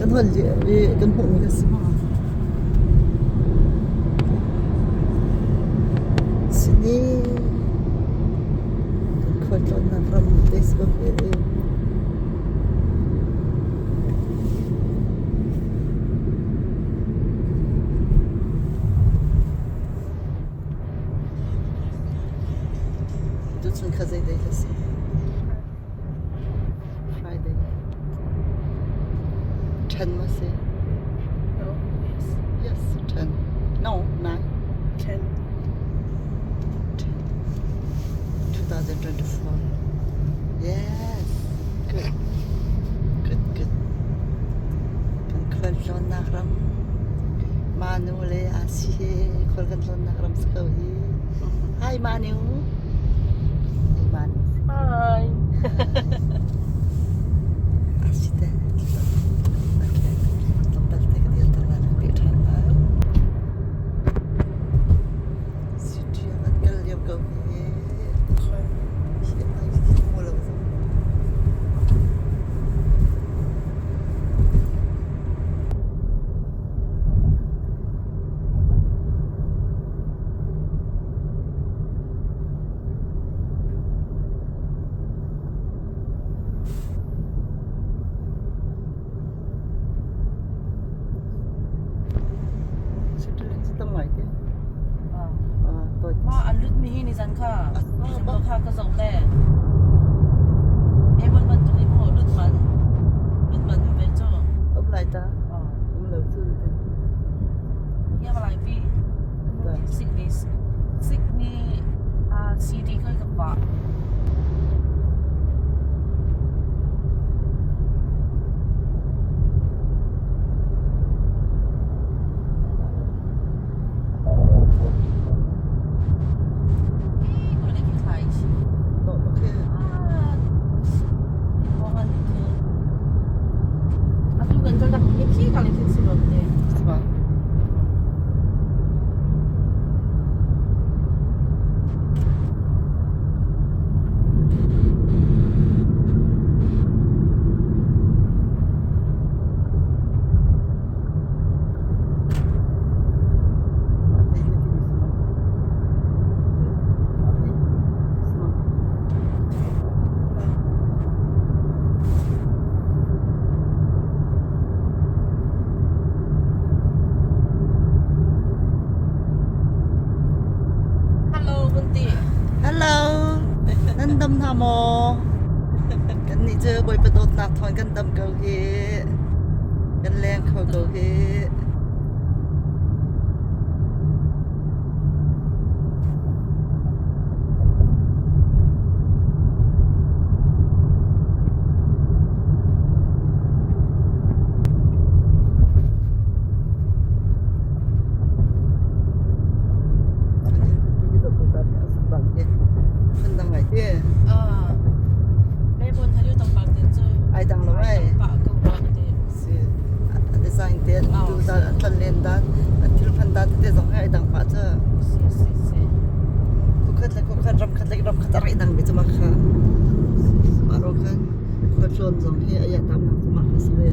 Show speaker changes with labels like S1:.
S1: Kan hol i kan hmuhmi kan si ma? Sini kan khualtlawnnak ram te si ko hi. Tuchun kha zei day ka si? Friday. 10 ma si?
S2: No, yes.
S1: Yes, 10. No, 9.
S2: 10.
S1: 10. 2024. Yes. Good. Good, good. Kan khualtlawnnak ram Manu le Asi he khual kan tlawnnak ram si ko hi. Hi Manu. Hi Manu.
S2: Hi.
S1: Asi te. Okay. Tlawmpal te ka dir ter lai kan peh ṭhan lai. City ah kan kal lio ko hi. Hi ai hmu lo. Tam ngai te.
S2: Ma an lut mi hi ni zan kha. Kha ka zoh le. Ebon bantuk in maw lut man. Lut man ve cu.
S1: Um lai ta. Um lo cu te.
S2: Ya lai pi. Sydney Sydney city kai ka pa. Atu kan kal khi khi kal khi si lo te. Hello Bunti.
S1: Hello. Nan dam hna maw? Kan nih cu Bawipa dawtnak thawng kan dam ko hi. Kan leng kho ko hi. Phundang ngai te.
S2: Melbourne haliu tampak te cu
S1: Ai dang lo ai.
S2: Pa ko ra te.
S1: Si a design te tu dan a tlan len dan a thil phan dan te zong he ai dang pah cu.
S2: Si si si.
S1: Khukhat le khukhat ram khat le ram khat a rak i dang ve cu ma kha. Mah ro khan khuatlawn zong hi a ya tam nang cu ma kha si ve.